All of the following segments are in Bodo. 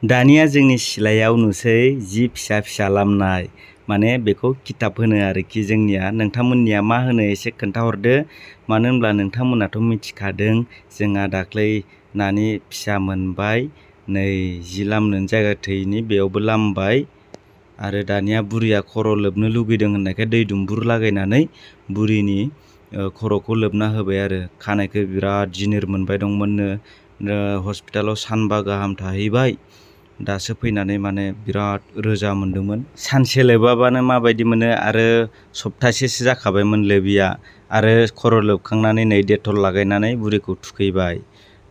दानिया जोंनि सिलायाव नुसै जि फिसा फिसा लामनाय, माने बेखौ किताब होनो आरोखि जोंनिया। नोंथांमोननिया मा होनो एसे खोन्थाहरदो। मानो होनब्ला नोंथांमोनाथ' मिथिखादों जोंहा दाख्लै नानि फिसा मोनबाय। नै जि लामनो जायगा थोयैनि बेयावबो लामबाय। आरो दानिया बुरिया खर' लोबनो लुगैदों होननायखाय दै दुंबुर लागायनानै बुरिनि खर'खौ लोबना होबाय आरो। खानायखौ बिराद जिनिर मोनबाय दंमोननो। हस्पिटालाव सानबा गाहाम थाहैबाय। दासो फैनानै माने बिराद रोजा मोनदोंमोन। सानसे लोबाबानो माबायदि मोनो आरो सप्तासेसो जाखाबायमोन लोबिया। आरो खर' लोबखांनानै नै डेटल लागायनानै बुरिखौ थुखैबाय।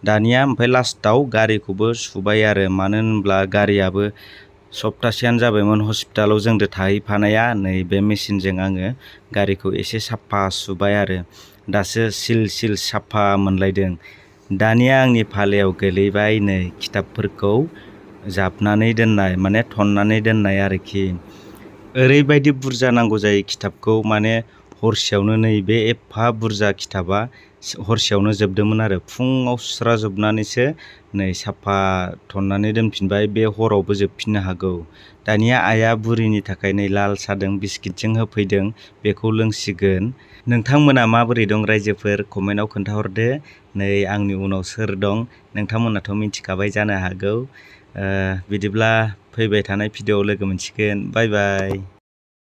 दानिया ओमफ्राय लास्टाव गारिखौबो सुबाय आरो। मानो होनब्ला गारियाबो सप्तासेयानो जाबायमोन हस्पिटालाव जोंदो थाहैफानाया। नै बे मेसिनजों आङो गारिखौ एसे साफा सुबाय आरो। दासो सिल सिल साफा मोनलायदों। दानिया आंनि फालायाव गोलैबाय नै किताबफोरखौ जाबनानै दोननाय, माने थननानै दोननाय आरोखि। ओरैबायदि बुरजा नांगौ जायो किताबखौ, माने हरसेयावनो नैबे एफा बुरजा किताबा हरसेयावनो जोबदोंमोन आरो। फुङाव सुस्राजोबनानैसो नै साफा थननानै दोनफिनबाय। बे हरावबो जोबफिननो हागौ। दानिया आइया बुरिनि थाखाय नै लाल सादों बिस्किटजों होफैदों, बेखौ लोंसिगोन। नोंथांमोना माबोरै दं रायजोफोर? कमेन्टआव खोन्थाहरदो। नै आंनि उनाव सोर दं नोंथांमोनाथ' मिथिखाबाय जानो हागौ। बिदिब्ला फैबाय थानाय भिडिअ'आव लोगो मोनसिगोन। बाय बाय।